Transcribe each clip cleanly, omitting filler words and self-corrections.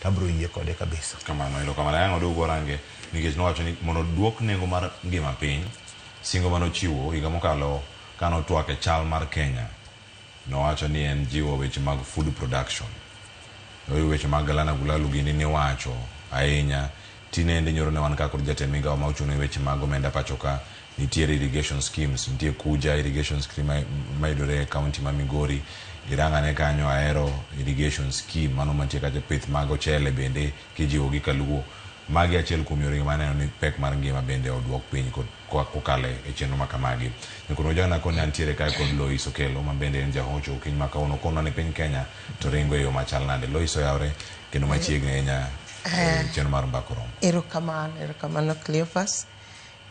To abiro yie kode kabisa. Kamano, erokamano. Ayang' oduog warange nikech nowacho ni mondo oduok nengo mar ngima piny, singo mane ochiwo higa mokalo kane otwak e chal mar Kenya, nowacho ni en jiwo weche mag food production. Weche mag Galana Gulalu gini niwacho ahinya. Tinende nyoro ne wan ka kod jatend migao ma ochung' ne weche mag omenda pacho ka. Nitiere irrigation schemes, nitie Kuja irrigation scheme mayudore e county ma Migori. Irang'ane kanyo Ahero irrigation scheme mano mantie kacha pith mag ochele bende kijiwo gi kaluo. Magi achiel kuom yore ma aneno ni pek mar ngima bende oduok piny kokalo e chenro ma kamagi. Nyakwar Ojwang' koni antiere kae kod Lois Okello ma bende en jahocho okinyi ma kawuono konwa ni piny Kenya to ringo e yo machal nade. Lois oyawre kendo machiegni ahinya e chenro mar Mbaka Oromo. Erokamano, erokamano Cleophas.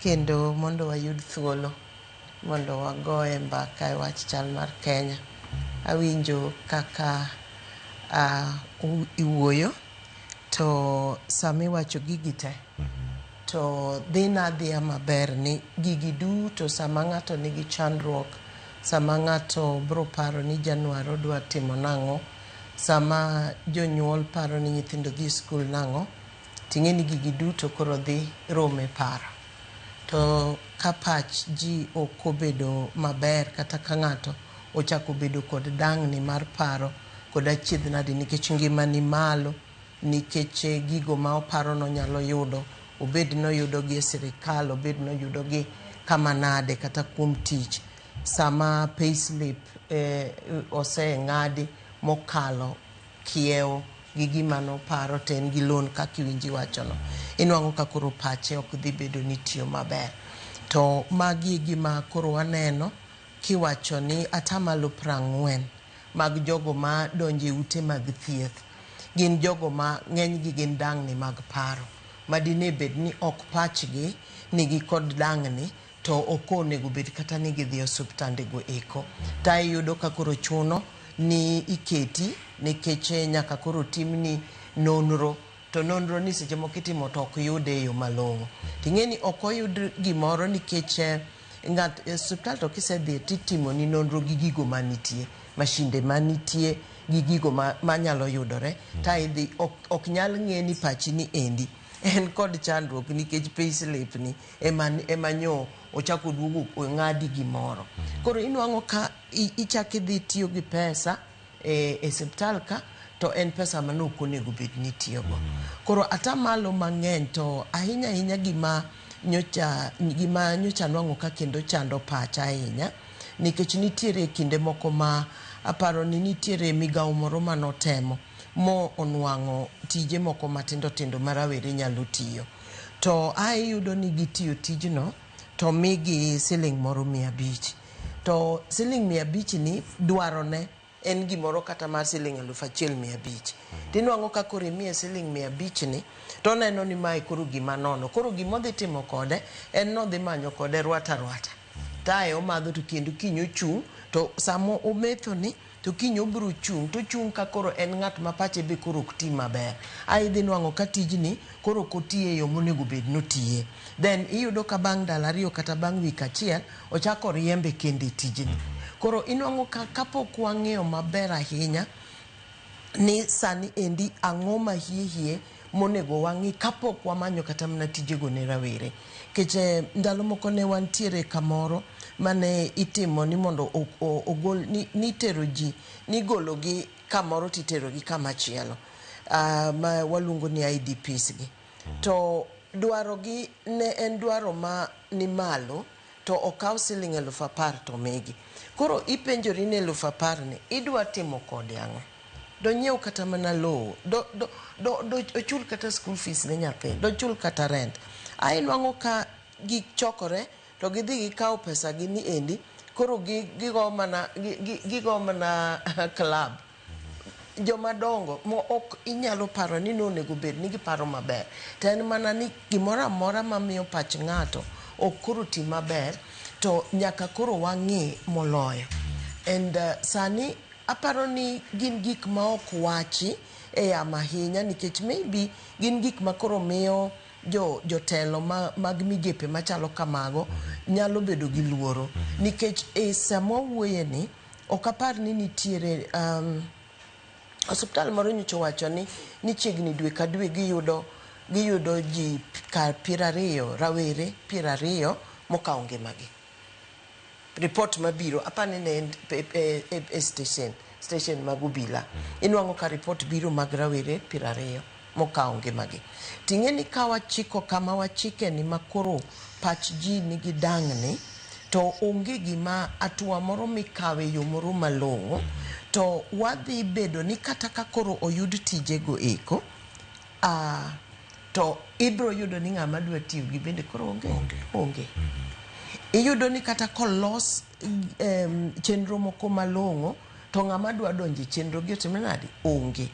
Kendo mondo wayud thuolo mondo wagoye mbaka e wach chal mar Kenya. Awinjo kaka iwuoyo to sama iwacho gigi te to dhina adhiya maber ni gigi duto sama ng'ato nigi chandruok, sama ng'ato bro paro ni Januar odwa timo nang'o, sama jonyuol paro ni nyithindo dhi e skul nang'o, ting'e ni gigi duto koro dhi romo e paro. To ka pach ji ok obedo maber kata ka ng'ato ochako bedo kod dang'ni mar paro kod achiedh nade nikech ngima ni malo, nikech gigo ma oparo nonyalo yudo, obed noyudo gi e sirikal, obed noyudo gi kama nade kata kuom tich. Sama payslip oseng'adi mokalo kiewo gi gima noparo to en gi loan kaka iwinjo iwachono, inwang'o ka koro pache ok dhi bedo ni tiyo maber. To magi e gima koro waneno kiwacho ni atamalo 40 mag jogo ma donjo e ute mag thieth gin jogo ma ng'enygi gin dang'ni mag paro. Ma dine bed ni ok pachgi nigi kod dang'ni to ok onego bed kata ni gidhi e osiptande go eko. Ta iyudo ka koro chuno ni iketi nikech nyaka koro timni nonro to nonro ni seche moko itimo to ok yude e yo malong'o. Ting'e ni ok oyud gimoro nikech ng'at e osiptal to kisedhi titimoni nonro gi gigo manitie, mashinde manitie gi gigo manyalo yudore ta idhi ok nyal ng'e ni pachi ni endi en kod chandruok nikech payslip ni ema nyo ochako oduogo ong'adi gimoro. Koro inwang'o ka ichak idhi tiyo gi pesa e osiptal ka to en pesa mane ok onego bed ni itiyogo. Koro atamalo mang'eny to ahinya ahinya gima nyocha nwang'o ka kendo chando pacha ahinya nikech nitiere kinde moko ma aparo ni nitiere migawo moro manotemo mo onwang'o tije moko matindo tindo ma rawere nyalo tiyo. To ae iyudo ni gitiyo tijno to migi siling moro 500. To siling 500 ni dwarone en gimoro kata mar siling 1500. Tinwang'o ka koro imiye siling 500 ni to oneno ni mae koro gima nono. Koro gima odhi timo kode en nodhi manyo kode rwata rwata. Tae omadho to kendo kiny ochung' to sama ometho ni to kiny obiro chung' to ochung' ka koro en ng'at ma pache be koro ok ti maber. Ae idhi nwang'o ka tijni koro ok otiye e yo monego bed notiye. Then iyudo ka bang' ndalo 2 kata bang' wik achiel ochako oriembe kendo e tijni. Koro inwang'o ka kapok wang'iyo maber ahinya ni sani endi ang'o ma hie hie monego wang'i kapok wamanyo kata mana tijego ne rawere. Nikech ndalo moko ne wantiere kamoro mane itimo ni mondo ogol ni itero ji nigolo gi kamoro titero gi kama chielo ma waluongo ni IDPs gi. To dwaro gi ne en dwaro ma ni malo to okaw siling 10,000 to omigi. Koro ipenjori ni 10,000 ni idwa timo kode ang'o? Donyiew kata mana lowo, do ochul kata school fees ne nyathi, dochul kata rent. Ae nwang'o ka gichokore to gidhi gikawo pesa gi ni endi koro gigo mana club. Joma dongo mo ok inyalo paro ni nonego bed ni giparo maber. To en mana ni gimoro amora mamiyo pach ng'ato ok koro ti maber to nyaka koro wang'i moloyo. And sani aparo ni gin gik ma ok wachi e yamo ahinya nikech maybe gin gik ma koro miyo jotelo mag migepe machalo kamago nyalo bedo gi luoro. Nikech e sama wawuoye ni ok apar ni nitiere Osiptal moro nyocha owacho ni ni chiegni dwe ka dwe giyudo giyudo ji kar 20, rawere 20 mokawo ngimagi. Report mabiro apani ne en e, e, e, e station station mag obila inwang'o ka report biro mag rawere 20 mokawo ngimagi. Ting'e ni ka wachiko kama wachike ni makoro pach ji nigi dang'ni to onge gima atua moro mikawe e yo moro malong'o to wadhi bedo ni kata ka koro oyud tijego eko to ibro yudo ni ng'ama dwa tiyo gi bende koro onge Onge. onge. Iyudo ni kata kolos chenro moko malong'o to ng'ama dwa donjo e chenro gi otimre nade onge.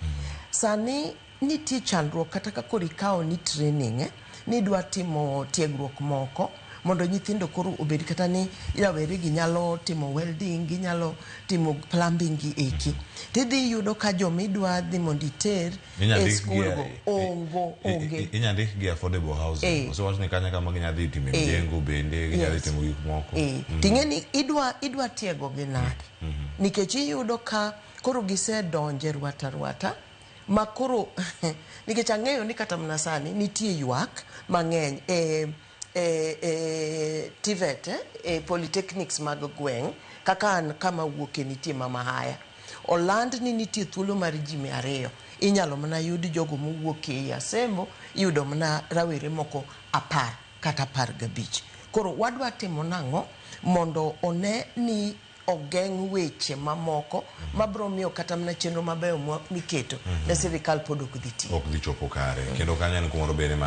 Sani nitie chandruok kata ka koro ikawo ni training ni idwa timo tiegruok moko mondo nyithindo koro obed kata ni rawere gi nyalo timo welding, ginyalo timo plumbing gi eki. Tidhi yudo ka joma idwa dhi mondo iter Inya e ndik gi skul go ongo onge. Inya ndik gi affordable housing. Osewach ni kanya kama ginya dhi timo mjengo bende ginya dhi timo gik moko. Ting'e ni idwa idwa tiego gi nade? Nikech iyudo ka koro gisedonje rwata rwata ma koro nikech ang'eyo ni kata mana sani nitie ywak mang'eny e e, e TVET e polytechnics mag gweng' kaka an kama wuoke nitie Mama Haya. Oland ni nitie thuolo mar ji 200. Inyalo mana yud jogo mowuok ei Asembo, iyudo mana rawere moko 10 kata 15. Koro wadwa timo nang'o mondo one ni ogeng' weche mamoko mabro miyo kata mana chenro mabeyo miketo ne sirikal pod ok dhi tiyo. Ok dhi chopo kare. Kendo kanyo en kumoro bende ma